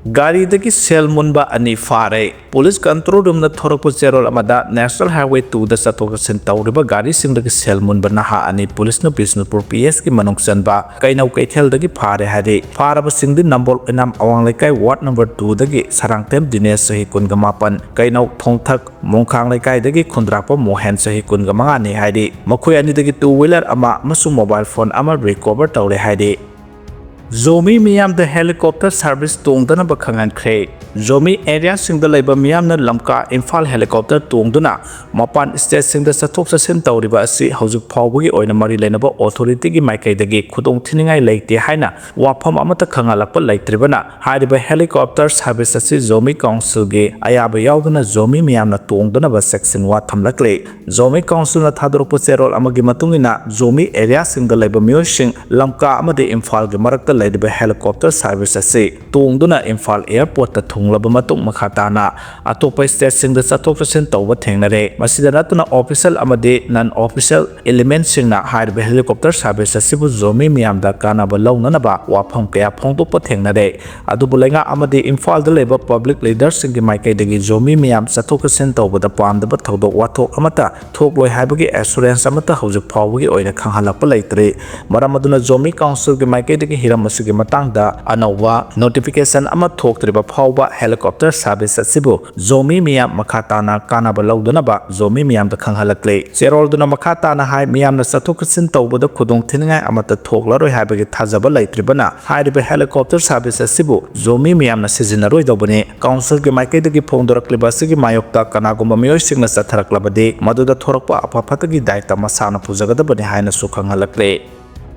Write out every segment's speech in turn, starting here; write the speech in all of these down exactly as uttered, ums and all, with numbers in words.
ꯒꯥꯔꯤꯗꯒꯤ ꯁꯦꯜ ꯃꯨꯟꯕ ꯑꯅꯤ ꯐꯥꯔꯦ꯫ ꯄꯨꯂꯤꯁ ꯀꯟꯇ꯭ꯔꯣꯜ ꯔꯨꯝꯅ ꯊꯣꯔꯛꯄ ꯆꯦꯔꯣꯜ ꯑꯃꯗ ꯅꯦꯁꯅꯦꯜ ꯍꯥꯏꯋꯦ ꯇꯨꯗ ꯆꯠꯊꯣꯛ ꯆꯠꯁꯤꯟ ꯇꯧꯔꯤꯕ ꯒꯥꯔꯤꯁꯤꯡꯗꯒꯤ ꯁꯦꯜ ꯃꯨꯟꯕ ꯅꯍꯥ ꯑꯅꯤ ꯄꯨꯂꯤꯁꯅ ꯕꯤꯁꯅꯨꯄꯨꯔ ꯄꯤ ꯑꯦꯁꯀꯤ ꯃꯅꯨꯡ ꯆꯟꯕ ꯀꯩꯅꯧ ꯀꯩꯊꯦꯜꯗꯒꯤ ꯐꯥꯔꯦ ꯍꯥꯏꯔꯤ꯫ ꯐꯥꯔꯕꯁꯤꯡꯗꯤ ꯅꯝꯕꯣꯜ ꯑꯣꯏꯅꯥꯝ ꯑꯋꯥꯡ ꯂꯩꯀꯥꯏ ꯋꯥꯔꯗ ꯅꯝꯕꯔ ꯇꯨꯗꯒꯤ ꯁꯔꯥꯡꯊꯦꯝ ꯗꯤꯅꯦꯁ ꯆꯍꯤ ꯀꯨꯟꯒ ꯃꯥꯄꯟ, ꯀꯩꯅꯧ ꯊꯣꯡꯊꯛ ꯃꯣꯡꯈꯥꯡ ꯂꯩꯀꯥꯏꯗꯒꯤ ꯈꯨꯟꯗ꯭ꯔꯥꯛꯄ ꯃꯣꯍꯦꯟ ꯆꯍꯤ ꯀꯨꯟꯒ ꯃꯉꯥꯅꯤ ꯍꯥꯏꯔꯤ꯫ ꯃꯈꯣꯏ ꯑꯅꯤꯗꯒꯤ ꯇꯨ ꯋꯤꯂꯔ ꯑꯃ ꯑꯃꯁꯨꯡ ꯃꯣꯕꯥꯏꯜ ꯐꯣꯟ ꯑꯃ ꯔꯤꯀꯣꯚꯔ ꯇꯧꯔꯦ ꯍꯥꯏꯔꯤ꯫ ꯖꯣꯃꯤ ꯃꯤꯌꯥꯝꯗ ꯍꯦꯂꯤꯀꯣꯞꯇꯔ ꯁꯥꯔꯚꯤꯁ ꯇꯣꯡꯗꯅꯕ ꯈꯪꯍꯟꯈ꯭ꯔꯦ꯫ ꯖꯣꯃꯤ ꯑꯦꯔꯤꯌꯥꯁꯤꯡꯗ ꯂꯩꯕ ꯃꯤꯌꯥꯝꯅ ꯂꯝꯀꯥ ꯏꯝꯐꯥꯜ ꯍꯦꯂꯤꯀꯣꯞꯇꯔ ꯇꯣꯡꯗꯨꯅ ꯃꯄꯥꯟ ꯁ꯭ꯇꯦꯠꯁꯤꯡꯗ ꯆꯠꯊꯣꯛ ꯆꯠꯁꯤꯟ ꯇꯧꯔꯤꯕ ꯑꯁꯤ ꯍꯧꯖꯤꯛ ꯐꯥꯎꯕꯒꯤ ꯑꯣꯏꯅ ꯃꯔꯤ ꯂꯩꯅꯕ ꯑꯣꯊꯣꯔꯤꯇꯤꯒꯤ ꯃꯥꯏꯀꯩꯗꯒꯤ ꯈꯨꯗꯣꯡꯊꯤꯅꯤꯡꯉꯥꯏ ꯂꯩꯇꯦ ꯍꯥꯏꯅ ꯋꯥꯐꯝ ꯑꯃꯠꯇ ꯈꯪꯍꯜꯂꯛꯄ ꯂꯩꯇ꯭ꯔꯤꯕꯅ, ꯍꯥꯏꯔꯤꯕ ꯍꯦꯂꯤꯀꯣꯞꯇꯔ ꯁꯥꯔꯚꯤꯁ ꯑꯁꯤ ꯖꯣꯃꯤ ꯀꯥꯎꯟꯁꯤꯜꯒꯤ ꯑꯌꯥꯕ ꯌꯥꯎꯗꯅ ꯖꯣꯃꯤ ꯃꯤꯌꯥꯝꯅ ꯇꯣꯡꯗꯅꯕ ꯆꯦꯛꯁꯤꯟ ꯋꯥ ꯊꯝꯂꯛꯂꯤ꯫ ꯖꯣꯃꯤ ꯀꯥꯎꯟꯁꯤꯜꯅ ꯊꯥꯗꯣꯔꯛꯄ ꯆꯦꯔꯣꯜ ꯑꯃꯒꯤ ꯃꯇꯨꯡ ꯏꯟꯅ, ꯖꯣꯃꯤ ꯑꯦꯔꯤꯌꯥꯁꯤꯡꯗ ꯂꯩꯕ ꯃꯤꯑꯣꯏꯁꯤꯡ ꯂꯝꯀꯥ ꯑꯃꯗꯤ ꯏꯝꯐꯥꯜꯒꯤ ꯃꯔꯛꯇ ꯂꯩꯔꯤꯕ ꯍꯦꯂꯤꯀꯣꯞꯇꯔ ꯁꯥꯔꯚꯤꯁ ꯑꯁꯤ ꯇꯣꯡꯗꯨꯅ ꯏꯝꯐꯥꯜ ꯑꯦꯌꯔꯄꯣꯔꯠꯇ ꯊꯨꯡꯂꯕ ꯃꯇꯨꯡ, ꯃꯈꯥ ꯇꯥꯅ ꯑꯇꯣꯞꯄ ꯁ꯭ꯇꯦꯠꯁꯤꯡꯗ ꯆꯠꯊꯣꯛ ꯆꯠꯁꯤꯟ ꯇꯧꯕ ꯊꯦꯡꯅꯔꯦ꯫ ꯃꯁꯤꯗ ꯅꯠꯇꯅ, ꯑꯣꯐꯤꯁꯤꯌꯦꯜ ꯑꯃꯗꯤ ꯅꯟ ꯑꯣꯐꯤꯁꯤꯌꯦꯜ ꯏꯂꯤꯃꯦꯟꯠꯁꯤꯡꯅ ꯍꯥꯏꯔꯤꯕ ꯍꯦꯂꯤꯀꯣꯞꯇꯔ ꯁꯥꯔꯚꯤꯁ ꯑꯁꯤꯕꯨ ꯖꯣꯃꯤ ꯃꯤꯌꯥꯝꯗ ꯀꯥꯟꯅꯕ ꯂꯧꯅꯅꯕ ꯋꯥꯐꯝ ꯀꯌꯥ ꯐꯣꯡꯗꯣꯛꯄ ꯊꯦꯡꯅꯔꯦ꯫ ꯑꯗꯨꯕꯨ ꯂꯩꯉꯥꯛ ꯑꯃꯗꯤ ꯏꯝꯐꯥꯜꯗ ꯂꯩꯕ ꯄꯕ꯭ꯂꯤꯛ ꯂꯤꯗꯔꯁꯤꯡꯒꯤ ꯃꯥꯏꯀꯩꯗꯒꯤ ꯖꯣꯃꯤ ꯃꯤꯌꯥꯝ ꯆꯠꯊꯣꯛ ꯆꯠꯁꯤꯟ ꯇꯧꯕꯗ ꯄꯥꯝꯗꯕ ꯊꯧꯗꯣꯛ ꯋꯥꯊꯣꯛ ꯑꯃꯠꯇ ꯊꯣꯛꯂꯣꯏ ꯍꯥꯏꯕꯒꯤ ꯑꯦꯁꯨꯔꯦꯟꯁ ꯑꯃꯠꯇ ꯍꯧꯖꯤꯛ ꯐꯥꯎꯕꯒꯤ ꯑꯣꯏꯅ ꯈꯪꯍꯜꯂꯛꯄ ꯂꯩꯇ꯭ꯔꯤ꯫ ꯃꯔꯝ ꯑꯗꯨꯅ ꯖꯣꯃꯤ ꯀꯥꯎꯟꯁꯤꯜꯒꯤ ꯃꯥꯏꯀꯩꯗꯒꯤ ꯍꯤꯔꯝ ꯑꯁꯤꯒꯤ ꯃꯇꯥꯡꯗ ꯑꯅꯧꯕ ꯅꯣꯇꯤꯐꯤꯀꯦꯁꯟ ꯑꯃ ꯊꯣꯛꯇ꯭ꯔꯤꯕ ꯐꯥꯎꯕ ꯍꯦꯂꯤꯀꯣꯞꯇꯔ ꯁꯥꯔꯚꯤꯁ ꯑꯁꯤꯕꯨ ꯖꯣꯃꯤ ꯃꯤꯌꯥꯝ ꯃꯈꯥ ꯇꯥꯅ ꯀꯥꯟꯅꯕ ꯂꯧꯗꯅꯕ ꯖꯣꯃꯤ ꯃꯤꯌꯥꯝꯗ ꯈꯪꯍꯜꯂꯛꯂꯤ꯫ ꯆꯦꯔꯣꯜꯗꯨꯅ ꯃꯈꯥ ꯇꯥꯅ ꯍꯥꯏ, ꯃꯤꯌꯥꯝꯅ ꯆꯠꯊꯣꯛ ꯆꯠꯁꯤꯟ ꯇꯧꯕꯗ ꯈꯨꯗꯣꯡ ꯊꯤꯅꯤꯡꯉꯥꯏ ꯑꯃꯠꯇ ꯊꯣꯛꯂꯔꯣꯏ ꯍꯥꯏꯕꯒꯤ ꯊꯥꯖꯕ ꯂꯩꯇ꯭ꯔꯤꯕꯅ, ꯍꯥꯏꯔꯤꯕ ꯍꯦꯂꯤꯀꯣꯞꯇꯔ ꯁꯥꯔꯚꯤꯁ ꯑꯁꯤꯕꯨ ꯖꯣꯃꯤ ꯃꯤꯌꯥꯝꯅ ꯁꯤꯖꯤꯟꯅꯔꯣꯏꯗꯧꯕꯅꯤ꯫ ꯀꯥꯎꯟꯁꯤꯜꯒꯤ ꯃꯥꯏꯀꯩꯗꯒꯤ ꯐꯣꯡꯗꯣꯔꯛꯂꯤꯕ ꯑꯁꯤꯒꯤ ꯃꯥꯌꯣꯛꯇ ꯀꯅꯥꯒꯨꯝꯕ ꯃꯤꯑꯣꯏꯁꯤꯡꯅ ꯆꯠꯊꯔꯛꯂꯕꯗꯤ, ꯃꯗꯨꯗ ꯊꯣꯔꯛꯄ ꯑꯐ ꯐꯠꯇꯒꯤ ꯗꯥꯏꯇ ꯃꯁꯥꯅ ꯄꯨꯖꯒꯗꯕꯅꯤ ꯍꯥꯏꯅꯁꯨ ꯈꯪꯍꯜꯂꯛꯂꯤ꯫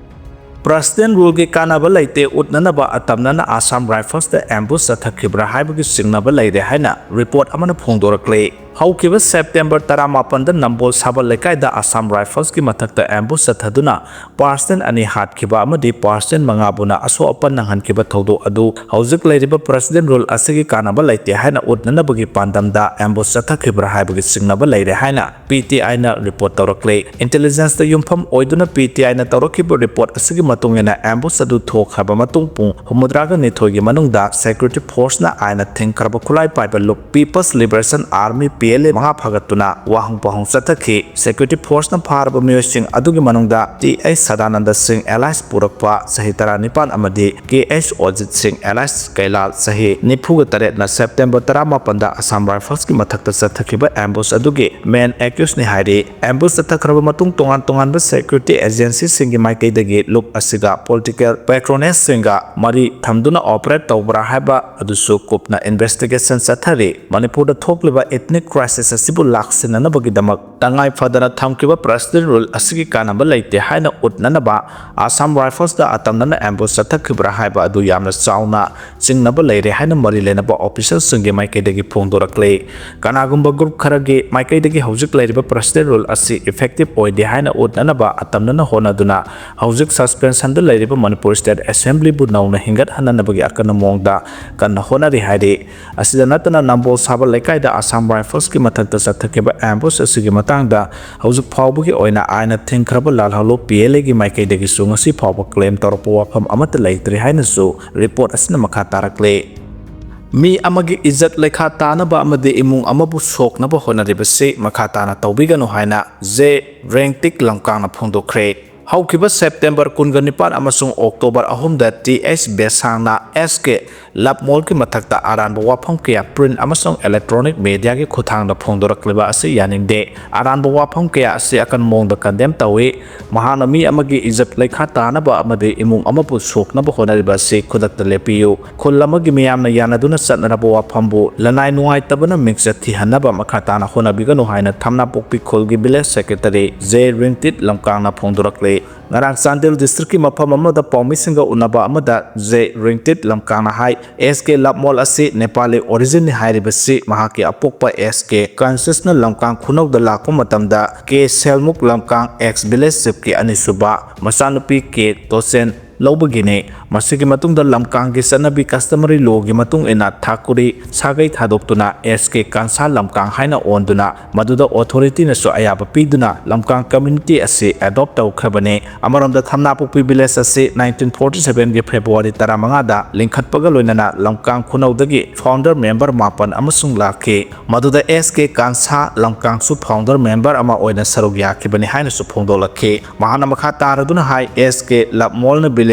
ꯄ꯭ꯔꯁꯤꯗꯦꯟ ꯔꯨꯜꯒꯤ ꯀꯥꯟꯅꯕ ꯂꯩꯇꯦ ꯎꯠꯅꯅꯕ ꯑꯇꯝꯅꯅ ꯑꯁꯥꯝ ꯔꯥꯏꯐꯜꯁꯇ ꯑꯦꯝꯕꯨꯁ ꯆꯠꯊꯈꯤꯕ꯭ꯔꯥ ꯍꯥꯏꯕꯒꯤ ꯆꯤꯡꯅꯕ ꯂꯩꯔꯦ ꯍꯥꯏꯅ ꯔꯤꯄꯣꯔꯠ ꯑꯃꯅ ꯐꯣꯡꯗꯣꯔꯛꯂꯤ꯫ ꯍꯧꯈꯤꯕ ꯁꯦꯞꯇꯦꯝꯕꯔ ꯇꯔꯥꯃꯥꯄꯟꯗ ꯅꯝꯕꯣꯜ ꯁꯥꯕꯜ ꯂꯩꯀꯥꯏꯗ Assam Riflesꯀꯤ ꯃꯊꯛꯇ ambush ꯆꯠꯊꯗꯨꯅ person ꯑꯅꯤ ꯍꯥꯠꯈꯤꯕ ꯑꯃꯗꯤ person ꯃꯉꯥꯕꯨꯅ ꯑꯁꯣꯛ ꯑꯄꯟ ꯅꯪꯍꯟꯈꯤꯕ ꯊꯧꯗꯣꯛ ꯑꯗꯨ ꯍꯧꯖꯤꯛ ꯂꯩꯔꯤꯕ President Rule ꯑꯁꯤꯒꯤ ꯀꯥꯟꯅꯕ ꯂꯩꯇꯦ ꯍꯥꯏꯅ ꯎꯠꯅꯅꯕꯒꯤ ꯄꯥꯟꯗꯝꯗ ambush ꯆꯠꯊꯈꯤꯕ꯭ꯔꯥ ꯍꯥꯏꯕꯒꯤ ꯆꯤꯡꯅꯕ ꯂꯩꯔꯦ ꯍꯥꯏꯅ P T Iꯅ report ꯇꯧꯔꯛꯂꯤ꯫ Intelligenceꯇ ꯌꯨꯝꯐꯝ ꯑꯣꯏꯗꯨꯅ P T Iꯅ ꯇꯧꯔꯛꯈꯤꯕ report ꯑꯁꯤꯒꯤ ꯃꯇꯨꯡ ꯏꯟꯅ, ambush ꯑꯗꯨ ꯊꯣꯛꯈ꯭ꯔꯕ ꯃꯇꯨꯡ ꯄꯨꯡ ꯍꯨꯝꯐꯨꯇꯔꯥꯒ ꯅꯤꯊꯣꯏꯒꯤ ꯃꯅꯨꯡꯗ security forceꯅ ꯑꯥꯏꯟꯅ ꯊꯤꯡꯈ꯭ꯔꯕ ꯈꯨꯠꯂꯥꯏ ꯄꯥꯏꯕ ꯂꯨꯞ People's Liberation Army, P L A, ꯃꯉꯥ ꯐꯥꯒꯠꯇꯨꯅ ꯋꯥꯍꯪ ꯄꯥꯎꯍꯪ ꯆꯠꯊꯈꯤ꯫ Security forceꯅ ꯐꯥꯔꯕ ꯃꯤꯑꯣꯏꯁꯤꯡ ꯑꯗꯨꯒꯤ ꯃꯅꯨꯡꯗ T H ꯁꯗꯥꯅꯟꯗ ꯁꯤꯡ alias ꯄꯨꯔꯛꯄ ꯆꯍꯤ ꯇꯔꯥꯅꯤꯄꯥꯟ ꯑꯃꯗꯤ K H ꯑꯣꯖꯤꯠ ꯁꯤꯡ alias ꯀꯩꯂꯥꯜ ꯆꯍꯤ ꯅꯤꯐꯨꯒ ꯇꯔꯦꯠꯅ ꯁꯦꯞꯇꯦꯝꯕꯔ ꯇꯔꯥꯃꯥꯄꯟꯗ Assam Riflesꯀꯤ ꯃꯊꯛꯇ ꯆꯠꯊꯈꯤꯕ ambush ꯑꯗꯨꯒꯤ main accusedꯅꯤ ꯍꯥꯏꯔꯤ꯫ Ambush ꯆꯠꯊꯈ꯭ꯔꯕ ꯃꯇꯨꯡ ꯇꯣꯉꯥꯟ ꯇꯣꯉꯥꯟꯕ security agencyꯁꯤꯡꯒꯤ ꯃꯥꯏꯀꯩꯗꯒꯤ ꯂꯨꯞ ꯑꯁꯤꯒ political patronageꯁꯤꯡꯒ ꯃꯔꯤ ꯊꯝꯗꯨꯅ operate ꯇꯧꯕ꯭ꯔꯥ ꯍꯥꯏꯕ ꯑꯗꯨꯁꯨ ꯀꯨꯞꯅ investigation ꯆꯠꯊꯔꯤ꯫ ꯃꯅꯤꯄꯨꯔꯗ ꯊꯣꯛꯂꯤꯕ ethnic crisis ꯑꯁꯤꯕꯨ ꯂꯥꯛꯁꯤꯟꯅꯅꯕꯒꯤꯗꯃꯛ ꯇꯉꯥꯏ ꯐꯗꯅ ꯊꯝꯈꯤꯕ President Rule ꯑꯁꯤꯒꯤ ꯀꯥꯟꯅꯕ ꯂꯩꯇꯦ ꯍꯥꯏꯅ ꯎꯠꯅꯅꯕ Assam Riflesꯇ ꯑꯇꯝꯅꯅ ambush ꯆꯠꯊꯈꯤꯕ꯭ꯔꯥ ꯍꯥꯏꯕ ꯑꯗꯨ ꯌꯥꯝꯅ ꯆꯥꯎꯅ ꯆꯤꯡꯅꯕ ꯂꯩꯔꯦ ꯍꯥꯏꯅ ꯃꯔꯤ ꯂꯩꯅꯕ officialꯁꯤꯡꯒꯤ ꯃꯥꯏꯀꯩꯗꯒꯤ ꯐꯣꯡꯗꯣꯔꯛꯂꯤ꯫ ꯀꯅꯥꯒꯨꯝꯕ group ꯈꯔꯒꯤ ꯃꯥꯏꯀꯩꯗꯒꯤ ꯍꯧꯖꯤꯛ ꯂꯩꯔꯤꯕ President Rule ꯑꯁꯤ effective ꯑꯣꯏꯗꯦ ꯍꯥꯏꯅ ꯎꯠꯅꯅꯕ ꯑꯇꯝꯅꯅ ꯍꯣꯠꯅꯗꯨꯅ ꯍꯧꯖꯤꯛ suspensionꯗ ꯂꯩꯔꯤꯕ ꯃꯅꯤꯄꯨꯔ State Assemblyꯕꯨ ꯅꯧꯅ ꯍꯤꯡꯒꯠꯍꯟꯅꯅꯕꯒꯤ ꯑꯀꯟꯕ ꯃꯑꯣꯡꯗ ꯀꯟꯅ ꯍꯣꯠꯅꯔꯤ ꯍꯥꯏꯔꯤ꯫ ꯑꯁꯤꯗ ꯅꯠꯇꯅ ꯅꯝꯕꯣꯜ ꯁꯥꯕꯜ ꯂꯩꯀꯥꯏꯗ Assam Riflesꯀꯤ ꯃꯊꯛꯇ ꯆꯠꯊꯈꯤꯕ ambush ꯑꯁꯤꯒꯤ ꯃꯇꯥꯡꯗ ꯍꯧꯖꯤꯛ ꯐꯥꯎꯕꯒꯤ ꯑꯣꯏꯅ ꯑꯥꯏꯟꯅ ꯊꯤꯡꯈ꯭ꯔꯕ ꯂꯥꯜꯍꯧꯂꯨꯞ P L Aꯒꯤ ꯃꯥꯏꯀꯩꯗꯒꯤꯁꯨ ꯉꯁꯤ ꯐꯥꯎꯕ claim ꯇꯧꯔꯛꯄ ꯋꯥꯐꯝ ꯑꯃꯠꯇ ꯂꯩꯇ꯭ꯔꯤ ꯍꯥꯏꯅꯁꯨ report ꯑꯁꯤꯅ ꯃꯈꯥ ꯇꯥꯔꯛꯂꯤ꯫ ꯃꯤ ꯑꯃꯒꯤ ꯏꯖꯠ ꯂꯩꯈꯥ ꯇꯥꯅꯕ ꯑꯃꯗꯤ ꯏꯃꯨꯡ ꯑꯃꯕꯨ ꯁꯣꯛꯅꯕ ꯍꯣꯠꯅꯔꯤꯕꯁꯤ ꯃꯈꯥ ꯇꯥꯅ ꯇꯧꯕꯤꯒꯅꯨ ꯍꯥꯏꯅ J ꯔꯦꯡꯇꯤꯛ ꯂꯝꯀꯥꯡꯅ ꯐꯣꯡꯗꯣꯛꯈ꯭ꯔꯦ꯫ ꯍꯧꯈꯤꯕ ꯁꯦꯞꯇꯦꯝꯕꯔ ꯀꯨꯟꯒ ꯅꯤꯄꯥꯟ ꯑꯃꯁꯨꯡ ꯑꯣꯛꯇꯣꯕꯔ ꯑꯍꯨꯝꯗ T H ꯕꯦꯁꯥꯡꯅ S K Love Mallꯒꯤ ꯃꯊꯛꯇ ꯑꯔꯥꯟꯕ ꯋꯥꯐꯝ ꯀꯌꯥ print ꯑꯃꯁꯨꯡ electronic mediaꯒꯤ ꯈꯨꯠꯊꯥꯡꯗ ꯐꯣꯡꯗꯣꯔꯛꯂꯤꯕ ꯑꯁꯤ ꯌꯥꯅꯤꯡꯗꯦ꯫ ꯑꯔꯥꯟꯕ ꯋꯥꯐꯝ ꯀꯌꯥ ꯑꯁꯤ ꯑꯀꯟꯕ ꯃꯑꯣꯡꯗ condemn ꯇꯧꯏ꯫ ꯃꯍꯥꯛꯅ ꯃꯤ ꯑꯃꯒꯤ ꯏꯖꯠ ꯂꯩꯈꯥ ꯇꯥꯅꯕ ꯑꯃꯗꯤ ꯏꯃꯨꯡ ꯑꯃꯕꯨ ꯁꯣꯛꯅꯕ ꯍꯣꯠꯅꯔꯤꯕ ꯑꯁꯤ ꯈꯨꯗꯛꯇ ꯂꯦꯞꯄꯤꯌꯨ꯫ ꯈꯨꯜ ꯑꯃꯒꯤ ꯃꯤꯌꯥꯝꯅ ꯌꯥꯅꯗꯨꯅ ꯆꯠꯅꯔꯕ ꯋꯥꯐꯝꯕꯨ ꯂꯅꯥꯏ ꯅꯨꯡꯉꯥꯏꯇꯕꯅ ꯃꯤꯡꯆꯠ ꯊꯤꯍꯟꯅꯕ ꯃꯈꯥ ꯇꯥꯅ ꯍꯣꯠꯅꯕꯤꯒꯅꯨ ꯍꯥꯏꯅ ꯊꯝꯅꯥꯄꯣꯛꯄꯤ ꯈꯨꯜꯒꯤ village secretary J ꯔꯤꯡꯇꯤꯠ ꯂꯝꯀꯥꯡꯅ ꯐꯣꯡꯗꯣꯔꯛꯂꯦ꯫ ꯉꯔꯥꯡ ꯆꯥꯟꯗꯦꯜ ꯗꯤꯁꯇ꯭ꯔꯤꯛꯀꯤ ꯃꯐꯝ ꯑꯃꯗ ꯄꯥꯎꯃꯤꯁꯤꯡꯒ ꯎꯅꯕ ꯑꯃꯗ ꯖꯦ ꯔꯦꯡꯇꯤꯠ ꯂꯝꯀꯥꯡꯅ ꯍꯥꯏ, ꯑꯦꯁ ꯀꯦ ꯂꯥꯞꯃꯣꯜ ꯑꯁꯤ ꯅꯦꯄꯥꯂꯤ ꯑꯣꯔꯤꯖꯤꯟꯅꯤ ꯍꯥꯏꯔꯤꯕꯁꯤ ꯃꯍꯥꯛꯀꯤ ꯑꯄꯣꯛꯄ ꯑꯦꯁ ꯀꯦ ꯀꯟꯁꯤꯁꯅ ꯂꯝꯀꯥꯡ ꯈꯨꯅꯧꯗ ꯂꯥꯛꯄ ꯃꯇꯝꯗ ꯀꯦ ꯁꯦꯜꯃꯨꯛ ꯂꯝꯀꯥꯡ ꯑꯦꯛꯁ ꯚꯤꯂꯦꯖ ꯆꯤꯐꯀꯤ ꯑꯅꯤꯁꯨꯕ ꯃꯆꯥꯅꯨꯄꯤ ꯀꯦ ꯇꯣꯆꯦꯟ ꯂꯧꯕꯒꯤꯅꯤ꯫ ꯃꯁꯤꯒꯤ ꯃꯇꯨꯡꯗ ꯂꯝꯀꯥꯡꯒꯤ ꯆꯠꯅꯕꯤ customary lawꯒꯤ ꯃꯇꯨꯡ ꯏꯟꯅ ꯊꯥꯀꯨꯔꯤ ꯁꯥꯒꯩ ꯊꯥꯗꯣꯛꯇꯨꯅ ꯑꯦꯁ ꯀꯦ ꯀꯥꯟꯁꯥ ꯂꯝꯀꯥꯡ ꯍꯥꯏꯅ ꯑꯣꯟꯗꯨꯅ ꯃꯗꯨꯗ authorityꯅꯁꯨ ꯑꯌꯥꯕ ꯄꯤꯗꯨꯅ ꯂꯝꯀꯥꯡ community ꯑꯁꯤ adopt ꯇꯧꯈ꯭ꯔꯕꯅꯤ꯫ ꯑꯃꯔꯣꯝꯗ ꯊꯝꯅꯥꯄꯣꯛꯄꯤ village ꯑꯁꯤ nineteen forty sevenꯒꯤ February ꯇꯔꯥꯃꯉꯥꯗ ꯂꯤꯡꯈꯠꯄꯒ ꯂꯣꯏꯅꯅ ꯂꯝꯀꯥꯡ ꯈꯨꯅꯧꯗꯒꯤ founder member ꯃꯥꯄꯟ ꯑꯃꯁꯨꯡ ꯂꯥꯛꯈꯤ꯫ ꯃꯗꯨꯗ ꯑꯦꯁ ꯀꯦ ꯀꯥꯟꯁꯥ ꯂꯝꯀꯥꯡꯁꯨ founder member ꯑꯃ ꯑꯣꯏꯅ ꯁꯔꯨꯛ ꯌꯥꯈꯤꯕꯅꯤ ꯍꯥꯏꯅꯁꯨ ꯐꯣꯡꯗꯣꯛꯂꯛꯈꯤ꯫ ꯃꯍꯥꯛꯅ ꯃꯈꯥ ꯇꯥꯔꯗꯨꯅ ꯍꯥꯏ, ꯑꯦꯁ ꯀꯦ ꯂꯥꯞꯃꯣꯜꯅ village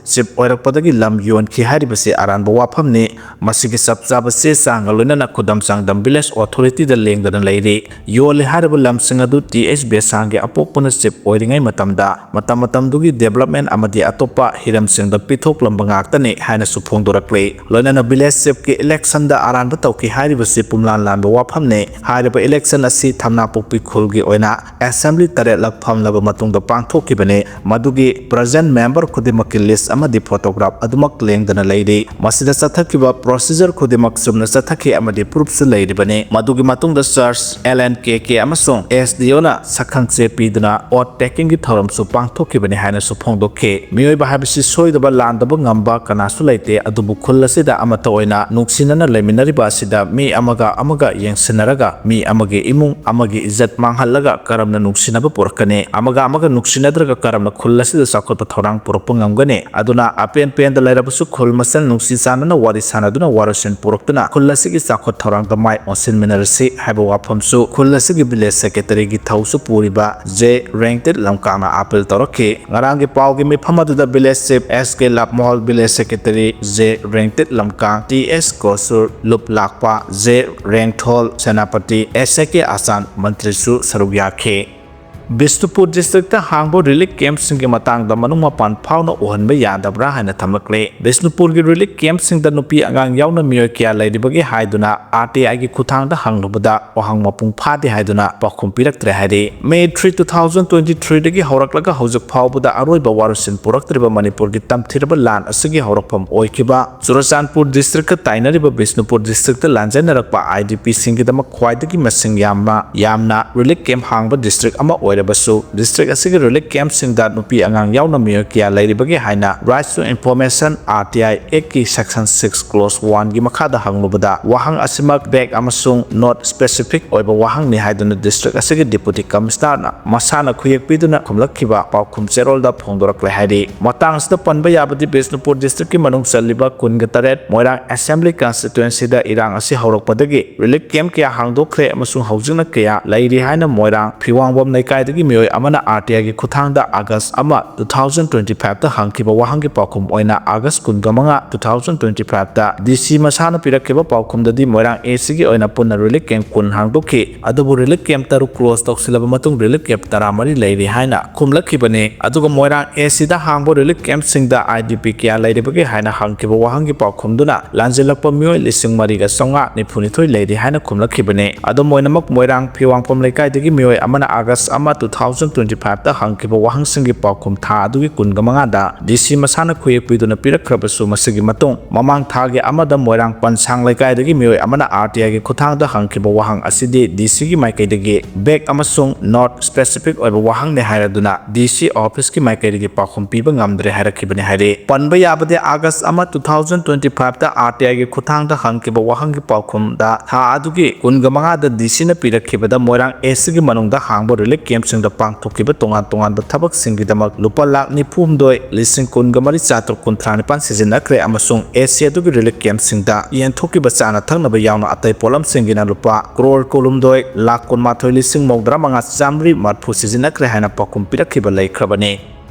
chief ꯑꯣꯏꯔꯛꯄꯗꯒꯤ ꯂꯝ ꯌꯣꯟꯈꯤ ꯍꯥꯏꯔꯤꯕꯁꯤ ꯑꯔꯥꯟꯕ ꯋꯥꯐꯝꯅꯤ꯫ ꯃꯁꯤꯒꯤ ꯆꯞ ꯆꯥꯕ ꯆꯦ ꯆꯥꯡꯒ ꯂꯣꯏꯅꯅ ꯈꯨꯗꯝ ꯆꯥꯡꯗꯝ village authorityꯗ ꯂꯦꯡꯗꯅ ꯂꯩꯔꯤ꯫ ꯌꯣꯜꯂꯤ ꯍꯥꯏꯔꯤꯕ ꯂꯝꯁꯤꯡ ꯑꯗꯨ ꯇꯤ ꯑꯦꯁ ꯕꯦꯁꯥꯡꯒꯤ ꯑꯄꯣꯛꯄꯅ chief ꯑꯣꯏꯔꯤꯉꯩ ꯃꯇꯝꯗ ꯃꯇꯝ ꯃꯇꯝꯗꯨꯒꯤ development ꯑꯃꯗꯤ ꯑꯇꯣꯞꯄ ꯍꯤꯔꯝꯁꯤꯡꯗ ꯄꯤꯊꯣꯛꯂꯝꯕ ꯉꯥꯛꯇꯅꯤ ꯍꯥꯏꯅꯁꯨ ꯐꯣꯡꯗꯣꯔꯛꯂꯤ꯫ ꯂꯣꯏꯅꯅ village chiefꯀꯤ electionꯗ ꯑꯔꯥꯟꯕ ꯇꯧꯈꯤ ꯍꯥꯏꯔꯤꯕꯁꯤ ꯄꯨꯝꯂꯥꯟ ꯂꯥꯟꯕ ꯋꯥꯐꯝꯅꯤ꯫ ꯍꯥꯏꯔꯤꯕ election ꯑꯁꯤ ꯊꯝꯅꯥꯄꯣꯛꯄꯤ ꯈꯨꯜꯒꯤ ꯑꯣꯏꯅ assembly ꯇꯔꯦꯠꯂꯛ ꯐꯝꯂꯕ ꯃꯇꯨꯡꯗ ꯄꯥꯡꯊꯣꯛꯈꯤꯕꯅꯤ꯫ ꯃꯗꯨꯒꯤ present member ꯈꯨꯗꯤꯡꯃꯛꯀꯤ list ꯑꯃꯗꯤ photograph ꯑꯗꯨꯃꯛ ꯂꯦꯡꯗꯅ ꯂꯩꯔꯤ꯫ ꯃꯁꯤꯗ ꯆꯠꯊꯈꯤꯕ procedure ꯈꯨꯗꯤꯡꯃꯛ ꯆꯨꯝꯅ ꯆꯠꯊꯈꯤ ꯑꯃꯗꯤ proofꯁꯨ ꯂꯩꯔꯤꯕꯅꯤ꯫ ꯃꯗꯨꯒꯤ ꯃꯇꯨꯡꯗ church, ꯑꯦꯜ ꯑꯦꯟ ꯀꯦ ꯀꯦ ꯑꯃꯁꯨꯡ ꯑꯦꯁ ꯗꯤ ꯑꯣꯅ ꯁꯛꯈꯪꯆꯦ ꯄꯤꯗꯨꯅ oath takingꯒꯤ ꯊꯧꯔꯝꯁꯨ ꯄꯥꯡꯊꯣꯛꯈꯤꯕꯅꯤ ꯍꯥꯏꯅꯁꯨ ꯐꯣꯡꯗꯣꯛꯈꯤ꯫ ꯃꯤꯑꯣꯏꯕ ꯍꯥꯏꯕꯁꯤ ꯁꯣꯏꯗꯕ ꯂꯥꯟꯗꯕ ꯉꯝꯕ ꯀꯅꯥꯁꯨ ꯂꯩꯇꯦ, ꯑꯗꯨꯕꯨ ꯈꯨꯜ ꯑꯁꯤꯗ ꯑꯃꯠꯇ ꯑꯣꯏꯅ ꯅꯨꯡꯁꯤꯅꯅ ꯂꯩꯃꯤꯟꯅꯔꯤꯕ ꯑꯁꯤꯗ ꯃꯤ ꯑꯃꯒ ꯑꯃꯒ ꯌꯦꯡꯁꯤꯟꯅꯔꯒ, ꯃꯤ ꯑꯃꯒꯤ ꯏꯃꯨꯡ ꯑꯃꯒꯤ ꯏꯖꯠ ꯃꯥꯡꯍꯜꯂꯒ ꯀꯔꯝꯅ ꯅꯨꯡꯁꯤꯅꯕ ꯄꯨꯔꯛꯀꯅꯤ? ꯑꯃꯒ ꯑꯃꯒ ꯅꯨꯡꯁꯤꯅꯗ꯭ꯔꯒ ꯀꯔꯝꯅ ꯈꯨꯜ ꯑꯁꯤꯗ ꯆꯥꯎꯈꯠꯄ ꯊꯧꯔꯥꯡ ꯄꯨꯔꯛꯄ ꯉꯝꯒꯅꯤ? ꯑꯗꯨꯅ ꯑꯄꯦꯟ ꯄꯦꯟꯗ ꯂꯩꯔꯕꯁꯨ ꯈꯨꯜ ꯃꯁꯦꯜ ꯅꯨꯡꯁꯤ ꯆꯥꯟꯅꯅ ꯋꯥꯔꯤ ꯁꯥꯟꯅꯗꯨꯅ ꯋꯥꯔꯣꯏꯁꯤꯟ ꯄꯨꯔꯛꯇꯨꯅ ꯈꯨꯜ ꯑꯁꯤꯒꯤ ꯆꯥꯎꯈꯠ ꯊꯧꯔꯥꯡꯗ ꯃꯥꯏ ꯑꯣꯟꯁꯤꯟꯃꯤꯟꯅꯔꯁꯤ ꯍꯥꯏꯕ ꯋꯥꯐꯝꯁꯨ ꯈꯨꯜ ꯑꯁꯤꯒꯤ village secretaryꯒꯤ ꯊꯧꯁꯨ ꯄꯨꯔꯤꯕ ꯖꯦ ꯔꯦꯡꯇꯤꯠ ꯂꯝꯀꯥꯡꯅ appeal ꯇꯧꯔꯛꯈꯤ꯫ ꯉꯔꯥꯡꯒꯤ ꯄꯥꯎꯒꯤ ꯃꯤꯐꯝ ꯑꯗꯨꯗ village chief ꯑꯦꯁ ꯀꯦ ꯂꯥꯞꯃꯣꯜ, village secretary ꯖꯦ ꯔꯦꯡꯇꯤꯠ ꯂꯝꯀꯥꯡ, ꯇꯤ ꯑꯦꯁ ꯀꯣꯁꯨꯔ, ꯂꯨꯞ ꯂꯥꯛꯄ J ꯔꯦꯡꯊꯣꯜ Senapati, S A K ꯑꯆꯥꯟ ꯃꯟꯇ꯭ꯔꯤꯁꯨ ꯁꯔꯨꯛ ꯌꯥꯈꯤ꯫ ꯕꯤꯁꯅꯨꯄꯨꯔ ꯗꯤꯁꯇ꯭ꯔꯤꯛꯇ ꯍꯥꯡꯕ ꯔꯤꯂꯤꯐ ꯀꯦꯝꯞꯁꯤꯡꯒꯤ ꯃꯇꯥꯡꯗ ꯃꯅꯨꯡ ꯃꯄꯥꯟ ꯐꯥꯎꯅ ꯎꯍꯟꯕ ꯌꯥꯗꯕ꯭ꯔꯥ ꯍꯥꯏꯅ ꯊꯝꯂꯛꯂꯦ꯫ ꯕꯤꯁꯅꯨꯄꯨꯔꯒꯤ ꯔꯤꯂꯤꯐ ꯀꯦꯝꯞꯁꯤꯡꯗ ꯅꯨꯄꯤ ꯑꯉꯥꯡ ꯌꯥꯎꯅ ꯃꯤꯑꯣꯏ ꯀꯌꯥ ꯂꯩꯔꯤꯕꯒꯦ ꯍꯥꯏꯗꯨꯅ ꯑꯥꯔ ꯇꯤ ꯑꯥꯏꯒꯤ ꯈꯨꯠꯊꯥꯡꯗ ꯍꯪꯂꯨꯕꯗ ꯋꯥꯍꯪ ꯃꯄꯨꯡ ꯐꯥꯗꯦ ꯍꯥꯏꯗꯨꯅ ꯄꯥꯎꯈꯨꯝ ꯄꯤꯔꯛꯇ꯭ꯔꯦ ꯍꯥꯏꯔꯤ꯫ May three, two thousand twenty ꯊ꯭ꯔꯤꯗꯒꯤ ꯍꯧꯔꯛꯂꯒ ꯍꯧꯖꯤꯛ ꯐꯥꯎꯕꯗ ꯑꯔꯣꯏꯕ ꯋꯥꯔꯣꯏꯁꯤꯟ ꯄꯨꯔꯛꯇ꯭ꯔꯤꯕ ꯃꯅꯤꯄꯨꯔꯒꯤ ꯇꯝꯊꯤꯔꯕ ꯂꯥꯟ ꯑꯁꯤꯒꯤ ꯍꯧꯔꯛꯐꯝ ꯑꯣꯏꯈꯤꯕ ꯆꯨꯔꯆꯥꯟꯄꯨꯔ ꯗꯤꯁꯇ꯭ꯔꯤꯛꯀ ꯇꯥꯏꯅꯔꯤꯕ ꯕꯤꯁꯅꯨꯄꯨꯔ ꯗꯤꯁꯇ꯭ꯔꯤꯛꯇ ꯂꯥꯟꯖꯦꯟꯅꯔꯛꯄ ꯑꯥꯏ ꯗꯤ ꯄꯤꯁꯤꯡꯒꯤꯗꯃꯛ ꯈ꯭ꯋꯥꯏꯗꯒꯤ ꯃꯁꯤꯡ ꯌꯥꯝꯅ, ꯌꯥꯝꯅ ꯔꯤꯂꯤꯐ ꯀꯦꯝꯞ ꯍꯥꯡꯕ ꯗꯤꯁꯇ꯭ꯔꯤꯛ ꯑꯃ ꯑꯣꯏꯔꯕꯁꯨ, ꯗꯤꯁꯇ꯭ꯔꯤꯛ ꯑꯁꯤꯒꯤ ꯔꯤꯂꯤꯐ ꯀꯦꯝꯞꯁꯤꯡꯗ ꯅꯨꯄꯤ ꯑꯉꯥꯡ ꯌꯥꯎꯅ ꯃꯤꯑꯣꯏ ꯀꯌꯥ ꯂꯩꯔꯤꯕꯒꯦ ꯍꯥꯏꯅ Rights to Information, R T I ꯑꯦꯛꯀꯤ ꯁꯦꯛꯁꯟ ꯁꯤꯛꯁ ꯀ꯭ꯂꯣꯖ ꯋꯥꯟꯒꯤ ꯃꯈꯥꯗ ꯍꯪꯂꯨꯕꯗ, ꯋꯥꯍꯪ ꯑꯁꯤꯃꯛ ꯚꯦꯒ ꯑꯃꯁꯨꯡ ꯅꯣꯟ ꯁ꯭ꯄꯦꯁꯤꯐꯤꯛ ꯑꯣꯏꯕ ꯋꯥꯍꯪꯅꯤ ꯍꯥꯏꯗꯨꯅ ꯗꯤꯁꯇ꯭ꯔꯤꯛ ꯑꯁꯤꯒꯤ ꯗꯤꯄꯨꯇꯤ ꯀꯃꯤꯁꯅꯔꯅ ꯃꯁꯥꯅ ꯈꯨꯌꯦꯛ ꯄꯤꯗꯨꯅ ꯈꯨꯝꯂꯛꯈꯤꯕ ꯄꯥꯎꯈꯨꯝ ꯆꯦꯔꯣꯜꯗ ꯐꯣꯡꯗꯣꯔꯛꯂꯦ ꯍꯥꯏꯔꯤ꯫ ꯃꯇꯥꯡ ꯑꯁꯤꯗ ꯄꯟꯕ ꯌꯥꯕꯗꯤ, ꯕꯤꯁꯅꯨꯄꯨꯔ ꯗꯤꯁꯇ꯭ꯔꯤꯛꯀꯤ ꯃꯅꯨꯡ ꯆꯜꯂꯤꯕ ꯀꯨꯟꯒ ꯇꯔꯦꯠ ꯃꯣꯏꯔꯥꯡ ꯑꯦꯁꯦꯝꯕ꯭ꯂꯤ ꯀꯟꯁꯇꯤꯇ꯭ꯋꯦꯟꯁꯤꯗ ꯏꯔꯥꯡ ꯑꯁꯤ ꯍꯧꯔꯛꯄꯗꯒꯤ ꯔꯤꯂꯤꯐ ꯀꯦꯝꯞ ꯀꯌꯥ ꯍꯥꯡꯗꯣꯛꯈ꯭ꯔꯦ ꯑꯃꯁꯨꯡ ꯍꯧꯖꯤꯛꯅ ꯀꯌꯥ ꯂꯩꯔꯤ ꯍꯥꯏꯅ ꯃꯣꯏꯔꯥꯡ ꯐꯤꯋꯥꯡꯕꯝ ꯂꯩꯀꯥꯏꯗꯒꯤ ꯃꯤꯑꯣꯏ ꯑꯃꯅ ꯑꯥꯔ ꯇꯤ ꯑꯥꯏꯒꯤ ꯈꯨꯠꯊꯥꯡꯗ ꯑꯥꯒꯁ ꯑꯃ, ꯇꯨ ꯊꯥꯎꯖꯟ ꯇ꯭ꯋꯦꯟꯇꯤ ꯐꯥꯏꯚꯇ ꯍꯪꯈꯤꯕ ꯋꯥꯍꯪꯒꯤ ꯄꯥꯎꯈꯨꯝ ꯑꯣꯏꯅ ꯑꯥꯒꯁ ꯀꯨꯟꯒ ꯃꯉꯥ, ꯇꯨ ꯊꯥꯎꯖꯟ ꯇ꯭ꯋꯦꯟꯇꯤ ꯐꯥꯏꯚꯇ ꯗꯤ ꯁꯤ ꯃꯁꯥꯅ ꯄꯤꯔꯛꯈꯤꯕ ꯄꯥꯎꯈꯨꯝꯗꯗꯤ ꯃꯣꯏꯔꯥꯡ ꯑꯦ ꯁꯤꯒꯤ ꯑꯣꯏꯅ ꯄꯨꯟꯅ ꯔꯤꯂꯤꯐ ꯀꯦꯝꯞ ꯀꯨꯟ ꯍꯥꯡꯗꯣꯛꯈꯤ꯫ ꯑꯗꯨꯕꯨ ꯔꯤꯂꯤꯐ ꯀꯦꯝꯞ ꯇꯔꯨꯛ ꯀ꯭ꯂꯣꯖ ꯇꯧꯁꯤꯜꯂꯕ ꯃꯇꯨꯡ ꯔꯤꯂꯤꯐ ꯀꯦꯝꯞ ꯇꯔꯥꯃꯔꯤ ꯂꯩꯔꯤ ꯍꯥꯏꯅ ꯈꯨꯝꯂꯛꯈꯤꯕꯅꯤ꯫ ꯑꯗꯨꯒ ꯃꯣꯏꯔꯥꯡ ꯑꯦ ꯁꯤꯗ ꯍꯥꯡꯕ ꯔꯤꯂꯤꯐ ꯀꯦꯝꯞꯁꯤꯡꯗ ꯑꯥꯏ ꯗꯤ ꯄꯤ ꯀꯌꯥ ꯂꯩꯔꯤꯕꯒꯦ ꯍꯥꯏꯅ ꯍꯪꯈꯤꯕ ꯋꯥꯍꯪꯒꯤ ꯄꯥꯎꯈꯨꯝꯗꯨꯅ ꯂꯥꯟꯖꯦꯜꯂꯛꯄ ꯃꯤꯑꯣꯏ ꯂꯤꯁꯤꯡ ꯃꯔꯤꯒ ꯆꯥꯝꯃꯉꯥ ꯅꯤꯐꯨꯅꯤꯊꯣꯏ ꯂꯩꯔꯤ ꯍꯥꯏꯅ ꯈꯨꯝꯂꯛꯈꯤꯕꯅꯤ꯫ ꯑꯗꯨꯝ ꯑꯣꯏꯅꯃꯛ, ꯃꯣꯏꯔꯥꯡ ꯐꯤꯋꯥꯡꯄꯝ ꯂꯩꯀꯥꯏꯗꯒꯤ ꯃꯤꯑꯣꯏ ꯑꯃꯅ ꯑꯥꯒꯁ ꯑꯃ, ꯇꯨ ꯊꯥꯎꯖꯟ ꯇ꯭ꯋꯦꯟꯇꯤ ꯐꯥꯏꯚꯇ ꯍꯪꯈꯤꯕ ꯋꯥꯍꯪꯁꯤꯡꯒꯤ ꯄꯥꯎꯈꯨꯝ ꯊꯥ ꯑꯗꯨꯒꯤ ꯀꯨꯟꯒ ꯃꯉꯥꯗ ꯗꯤ ꯁꯤ ꯃꯁꯥꯅ ꯈꯨꯌꯦꯛ ꯄꯤꯗꯨꯅ ꯄꯤꯔꯛꯈ꯭ꯔꯕꯁꯨ, ꯃꯁꯤꯒꯤ ꯃꯇꯨꯡ ꯃꯃꯥꯡ ꯊꯥꯒꯤ ꯑꯃꯗ ꯃꯣꯏꯔꯥꯡ ꯄꯟꯁꯥꯡ ꯂꯩꯀꯥꯏꯗꯒꯤ ꯃꯤꯑꯣꯏ ꯑꯃꯅ ꯑꯥꯔ ꯇꯤ ꯑꯥꯏꯒꯤ ꯈꯨꯠꯊꯥꯡꯗ ꯍꯪꯈꯤꯕ ꯋꯥꯍꯪ ꯑꯁꯤꯗꯤ ꯗꯤ ꯁꯤꯒꯤ ꯃꯥꯏꯀꯩꯗꯒꯤ ꯚꯦꯒ ꯑꯃꯁꯨꯡ ꯅꯣꯟ ꯁ꯭ꯄꯦꯁꯤꯐꯤꯛ ꯑꯣꯏꯕ ꯋꯥꯍꯪꯅꯤ ꯍꯥꯏꯔꯗꯨꯅ ꯗꯤ ꯁꯤ ꯑꯣꯐꯤꯁꯀꯤ ꯃꯥꯏꯀꯩꯗꯒꯤ ꯄꯥꯎꯈꯨꯝ ꯄꯤꯕ ꯉꯝꯗ꯭ꯔꯦ ꯍꯥꯏꯔꯛꯈꯤꯕꯅꯤ ꯍꯥꯏꯔꯤ꯫ ꯄꯟꯕ ꯌꯥꯕꯗꯤ, ꯑꯥꯒꯁ ꯑꯃ, ꯇꯨ ꯊꯥꯎꯖꯟ ꯇ꯭ꯋꯦꯟꯇꯤ ꯐꯥꯏꯚꯇ ꯑꯥꯔ ꯇꯤ ꯑꯥꯏꯒꯤ ꯈꯨꯠꯊꯥꯡꯗ ꯍꯪꯈꯤꯕ ꯋꯥꯍꯪꯒꯤ ꯄꯥꯎꯈꯨꯝꯗ ꯊꯥ ꯑꯗꯨꯒꯤ ꯀꯨꯟꯒ ꯃꯉꯥꯗ ꯗꯤ ꯁꯤꯅ ꯄꯤꯔꯛꯈꯤꯕꯗ ꯃꯣꯏꯔꯥꯡ ꯑꯦ ꯁꯤꯒꯤ ꯃꯅꯨꯡꯗ ꯍꯥꯡꯕ ꯔꯤꯂꯤꯐ ꯀꯦꯝꯞꯁꯤꯡꯗ ꯄꯥꯡꯊꯣꯛꯈꯤꯕ ꯇꯣꯉꯥꯟ ꯇꯣꯉꯥꯟꯕ ꯊꯕꯛꯁꯤꯡꯒꯤꯗꯃꯛ ꯂꯨꯄꯥ ꯂꯥꯈ ꯅꯤꯐꯨ ꯍꯨꯝꯗꯣꯏ, ꯂꯤꯁꯤꯡ ꯀꯨꯟꯒ ꯃꯔꯤ, ꯆꯥꯇ꯭ꯔꯨꯛ ꯀꯨꯟꯊ꯭ꯔꯥ ꯅꯤꯄꯥꯟ ꯁꯤꯖꯤꯟꯅꯈ꯭ꯔꯦ ꯑꯃꯁꯨꯡ ꯑꯦ ꯁꯤ ꯑꯗꯨꯒꯤ ꯔꯤꯂꯤꯐ ꯀꯦꯝꯞꯁꯤꯡꯗ ꯌꯦꯟꯊꯣꯛꯈꯤꯕ ꯆꯥꯅ ꯊꯛꯅꯕ ꯌꯥꯎꯅ ꯑꯇꯩ ꯄꯣꯠꯂꯝꯁꯤꯡꯒꯤꯅ ꯂꯨꯄꯥ ꯀ꯭ꯔꯣꯔ ꯀꯨꯟꯍꯨꯝꯗꯣꯏ ꯂꯥꯈ ꯀꯨꯟꯃꯥꯊꯣꯏ ꯂꯤꯁꯤꯡ ꯃꯧꯗ꯭ꯔꯥ ꯃꯉꯥ ꯆꯥꯃꯔꯤ ꯃꯔꯤꯐꯨ ꯁꯤꯖꯤꯟꯅꯈ꯭ꯔꯦ ꯍꯥꯏꯅ ꯄꯥꯎꯈꯨꯝ ꯄꯤꯔꯛꯈꯤꯕ ꯂꯩꯈ꯭ꯔꯕꯅꯤ꯫